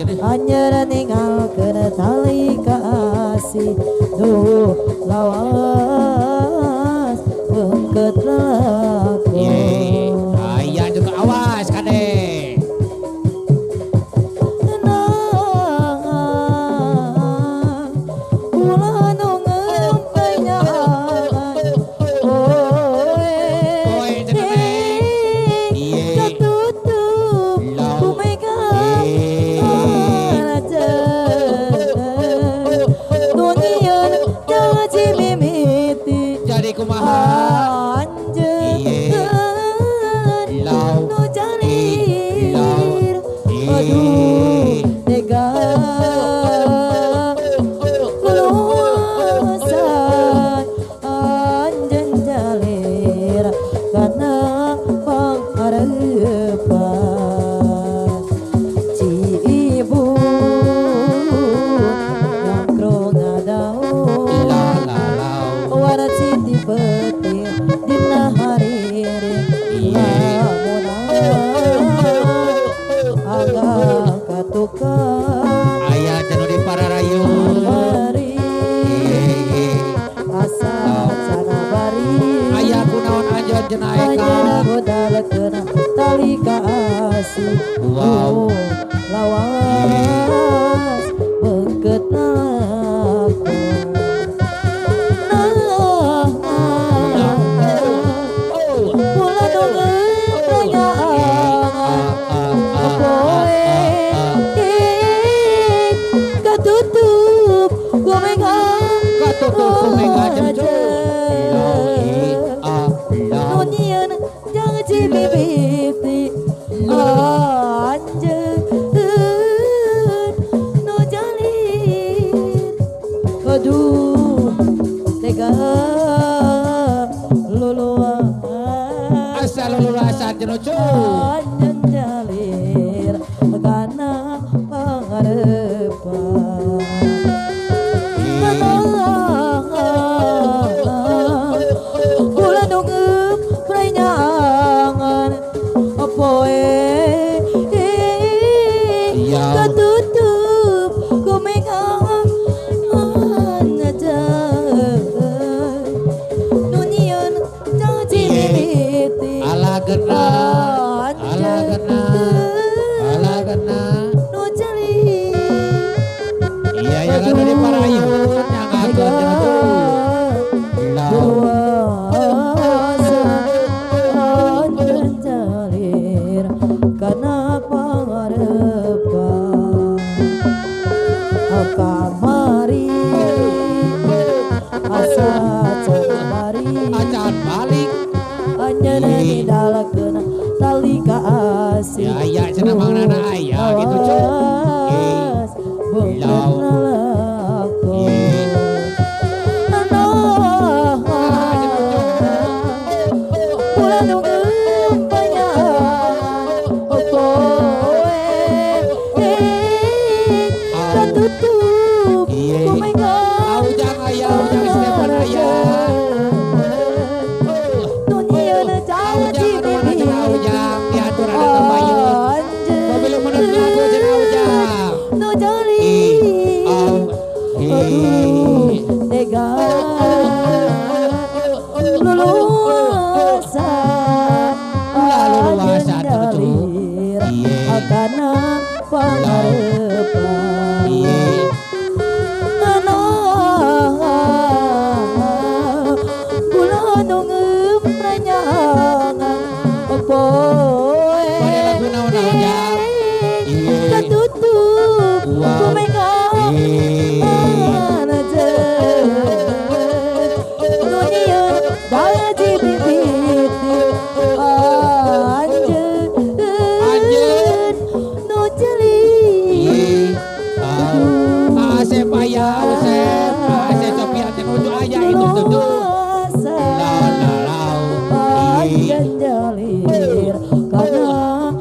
Anjeun ninggalkeun tali kasih duh lawas beungkeut lalakon. Aya juga awas kade. Ulah nu ngempenyangan poe katutup ku mega anjeun nu nyieun janji mimiti jadi kumaha anjeun nu jalir aduh tega lulusan anjeun jalir kana pangharepan ci ibu ngangkrong ngadaun warna ti peuting dina hariring lamun agak katukang aya cenah di pararayun bari asa cana bari aya kunaon anjeun cenah eka anjeun modalkeun tali kaasih wow lawas beungkeut lalakon. Ulah nu ngempenyangan poe katutup ku mega katutup ku mega nu nyieun janji mimiti anjeun nu jalir aduh tega luluan asa luluasan cenah cu anjeun jalir kana pangarepan ulah nu ngempenyangan poe katutup ku mega anjeun nu nyieun janji mimiti ala gena ala gena ala gena nu jalir iya ya kan di parayun nyangakeun cenah cu anjeun jalir kana pangarepan kamari asa can bari acan balik anjeun ninggalkeun tali kaasih ya aya cenah Mang Nana aya gitu cu beungkeut lalakon. Ulah nu ngempenyangan poe katutup ku mega ujang aya ujang Stefan aya nu nyieun janji mimiti ujang diatur ada kapayun mobil menurut lagu cenah ujang nu jalir aduh tega luluasan luluasan jalir kana pangarepan kula nu ngempenyangan poe katutup ku mega anjeun nu nyieun janji mimiti anjeun nu jalir Asep aya Usep Asep Sophia cenah uju aya itu tuh anjeun jalir kana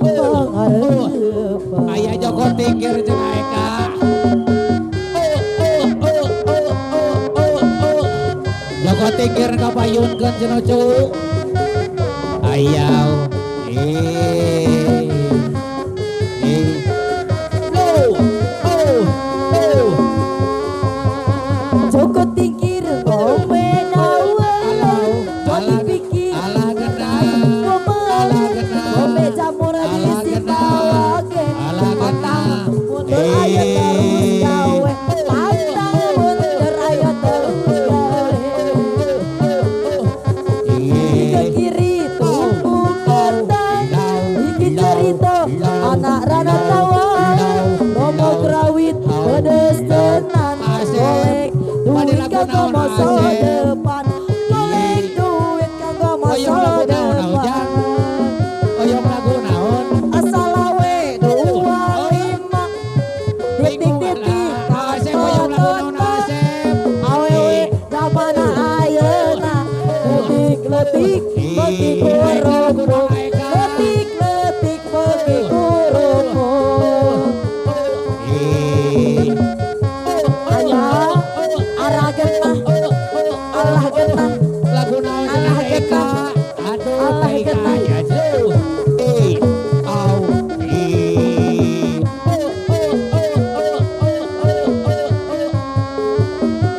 pangarepan aya Joko Tingkir cenah eka Joko Tingkir kapayunkeun cenah cu aya kanggo masa depan. Golek duit kanggo masa depan. Oyong lagu naon? Asalawe 25 titik-titik Asep oyong lagu naon Asep? Awewe zaman ayeuna letik-letik beuki kerupuk, letik-letik beuki kerupuk. Aya arah genah, alah genah, Lagu naon alah cenah Eka? genah, Aduh alah Eka genah. ya jauh. Eh, au, eh.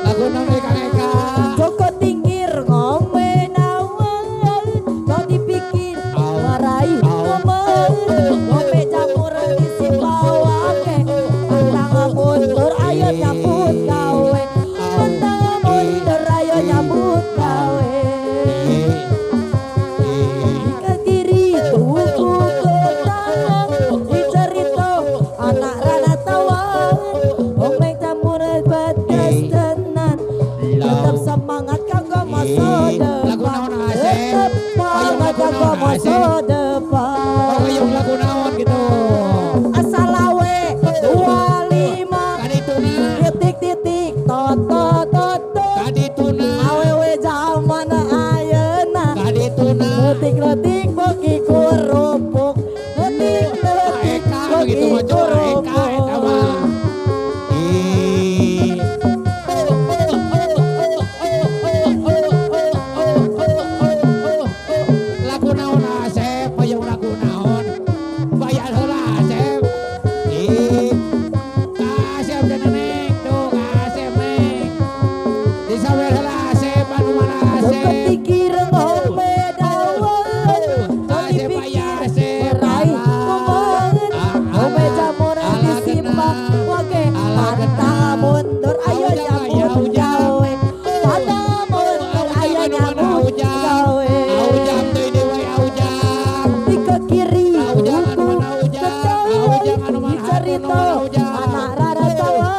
Lagu naon Eka Eka? Joko Tingkir ngombe naon, kau dipikir maraih momen, ngombe jamur isi bawake, pantang mundur ayo nyambut gawe, pantang mundur ayo nyambut gawe. Ke kiri tuku kota, dicerita anak rana tawa, ngombe jamur pedes tenan, tetap semangat kanggo masa Lagu depan, naon Asep? tetap Oyong semangat lagu kanggo naon masa Asep? depan. Oyong lagu naon gitu. Asalawe 25 Kadituna, titik-titik toto toto kadituna, awewe zaman ayeuna kadituna. letik-letik beuki kerupuk, letik-letik Eka beuki begitu mah coba Eka eta kerupuk. mah. Ih. Lagu naon Asep? Hoyong lagu naon? Bayar heula Asep. Ih. Ka Asep cenah Neng, tuh ka Asep Neng. Disawer heula Asep anu mana Joko Asep? Tingkir ngombe daun, kau Asep aya dipikir Asep. meraih Alah. momen, ngombe jamur Alah disimbang genah. wage, Alah pantang genah. mundur ayo Aujang aya nyambut aujang. gawe, pantang mundur ayo Aujang anu mana nyambut aujang? gawe. Aujang teuing deui wae aujang. Di ke kiri Aujang anu tuku mana aujang? ketawa, Aujang anu mana anu dicerita mana aujang? anak rara tawa,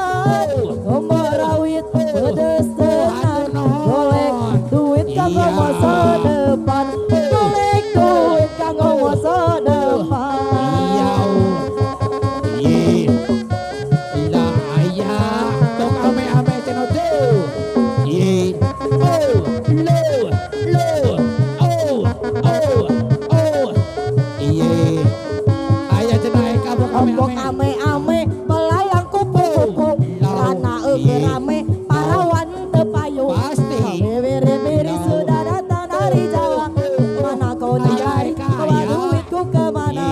ngombe rawit pedes tenan, golek duit kanggo Iya. masa depan, golek duit kanggo masa depan. Iya. Iya. Lah aya tok ame-ame cenah teu. Iya. Oh, lo, lo. Oh, oh, oh. Iya. Aya cenah Eka bok Ombok ame-ame. ame-ame melayang kupu-kupu, rana eueuh rame parawan teu payu. Pasti. Biri-biri sudah datang dari Jawa, mana kau Aya lari, Eka bawa aya. duitku kemana?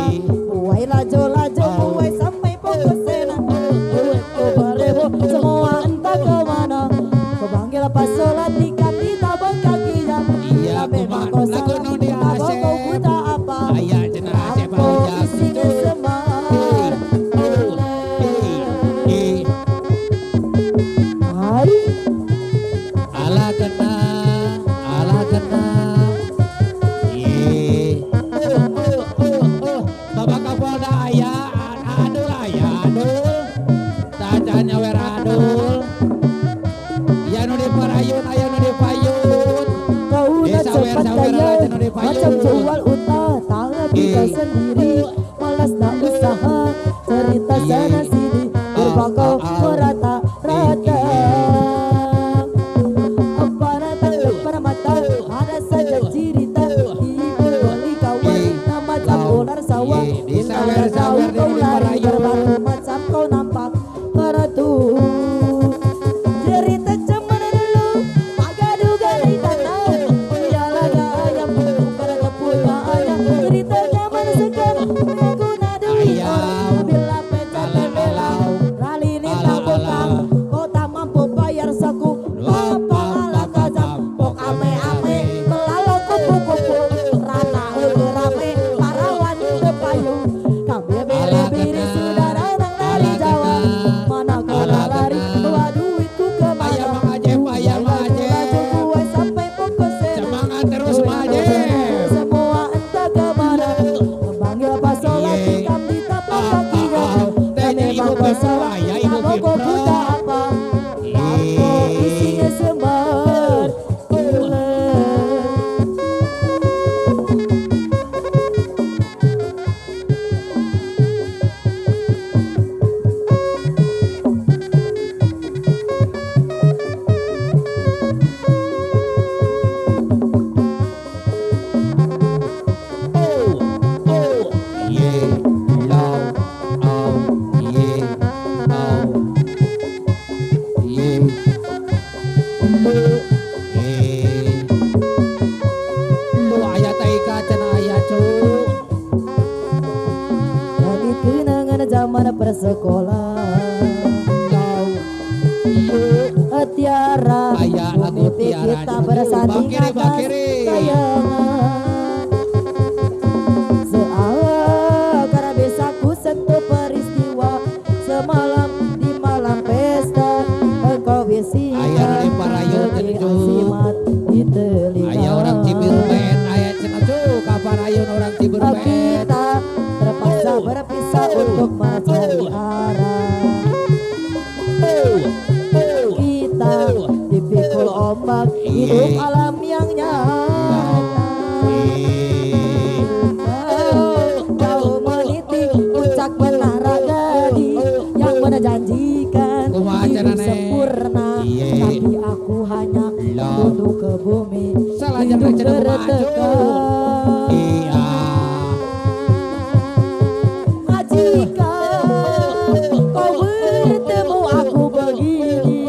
Buai laju-laju, buai sampai pokok sena, duitku beribu semua entah kemana. Kau panggil pas sholat ikan ditabang kakinya, Iya, tapi kumaha kau lagu salah, naon dia tabang kau Asep? buta apa? Aya cenah Asep Rampok aujang. isinya semar. Oh, eh, eh. Hai. Ala kena, ala kena. Ye. Oh, oh, oh, oh. Bapak Kapolda aya, adul aya, adul. Caca nyawer adul. Ya nu diparayun, aya nu dipayun. Kau nak Disawer cepat sawer kaya, lah nu macam dipayun. jual unta, tak bisa Eh. sendiri, malas nak usaha, cerita Iya. sana sini, Ah, berbangkau ah, ah. merata-rata. Eh, Apa datang depan mata, ada saja cerita, ibu beli kawan, macam ular sawah, Iya, bila tahu disawer-sawer kau di lari diparayun. berbatu macam kau nampak ratu. Cerita zaman dulu, pagadugan di tanah, ialah gaya pada kepunyaan. Cerita zaman sekarang, guna duit Ayam. orang, bila pecat Ala bela, alau. rali ni Ala tabung persekolahan. Tiara, mimpi kita bersanding atas kayangan. Seakan bisa ku sentuh peristiwa semalam di malam pesta. Engkau bisikan azimat di telinga. Aya orang Cibirbet, aya cenah kapan ayun orang Cibirbet. Kita terpaksa berpisah untuk mencari arah. Kita dipikul ombak hidup alam yang nyata. Jauh meniti puncak menara gading yang menjanjikan hidup sempurna. Tapi aku hanya tunduk ke bumi, hidup tertekan. Jika kau bertemu aku begini,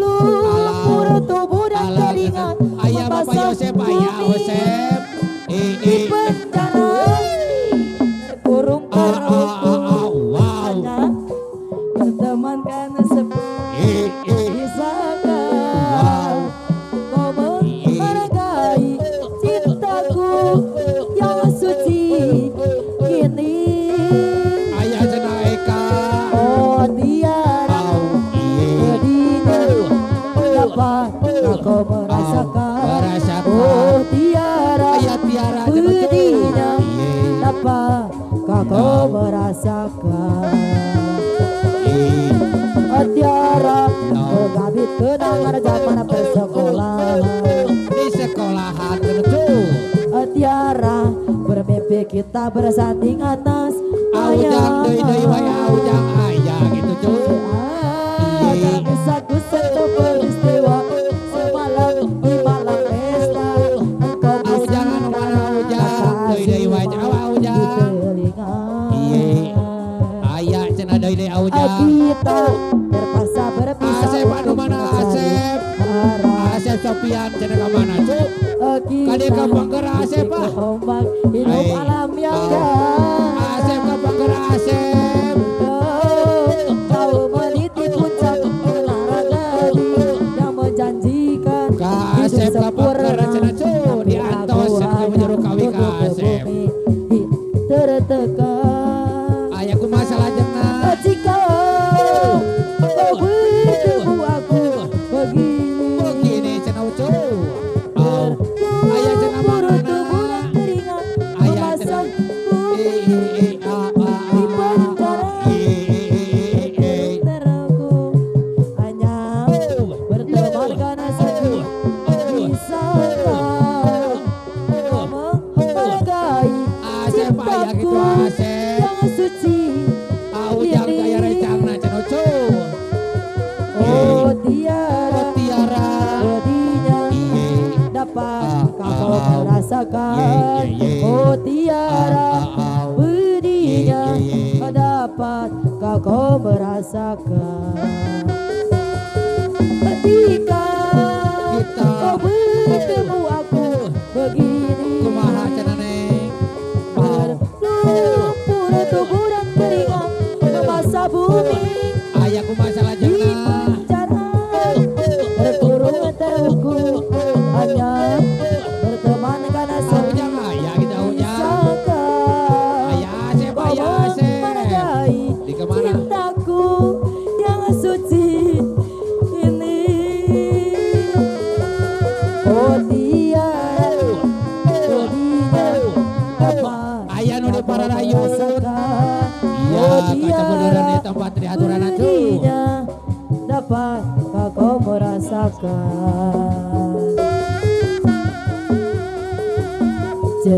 berlumpur tubuh dan keringat membasah bumi di penjara, terkurung terhukum hanya bertemankan sepi. Bisakah kau menghargai cintaku yang suci kini? Ayah cenah Eka. Oh Tiara, pedihnya dapat kau merasakan. Oh Tiara, pedihnya dapat kau merasakan. Oh Tiara, mengabit kenangan zaman persekolahan. Di sekolahan tentu. Tiara, bermimpi kita bersanding atas aujang deui deui wae aujang aya gitu cu. Iya. Bisa ku sentuh peristiwa semalam di malam pesta. Engkau aujang anu mana aujang deui deui wae aujang. Iya. Aya cenah deui deui aujang. Kita terpaksa berpisah. Asep anu mana Asep? Asep Sopian cenah ka mana cu? Kade ka Pangker Asep ah. Hidup alam yang Asep ka Pangker Asep. Kau meniti puncak menara gading yang menjanjikan ka Asep ka Pangker cenah cu diantos cenah menjero kawi ka Asep. Tertekan. Aya kumaha salajengna? Jika kau bertemu aku begini. Begini cenah cu. Ayah cenah mana? Ayah cenah di penjara. Terku hanya berteman karena sedih. Bisakah kau menghargai cintaku yang suci ini? Oh Tiara, pedihnya dapat kau merasakan. Oh Tiara, pedihnya dapat kau merasakan. Ketika kau bertemu aku begini, berlumpur tubuh dan keringat membasah bumi. Di penjara, terkurung terhukum hanya berteman karena sedih. Bisakah kau menghargai cintaku yang suci ini? Oh Tiara, pedihnya dapat kau merasakan. Oh Tiara, pedihnya dapat kau merasakan.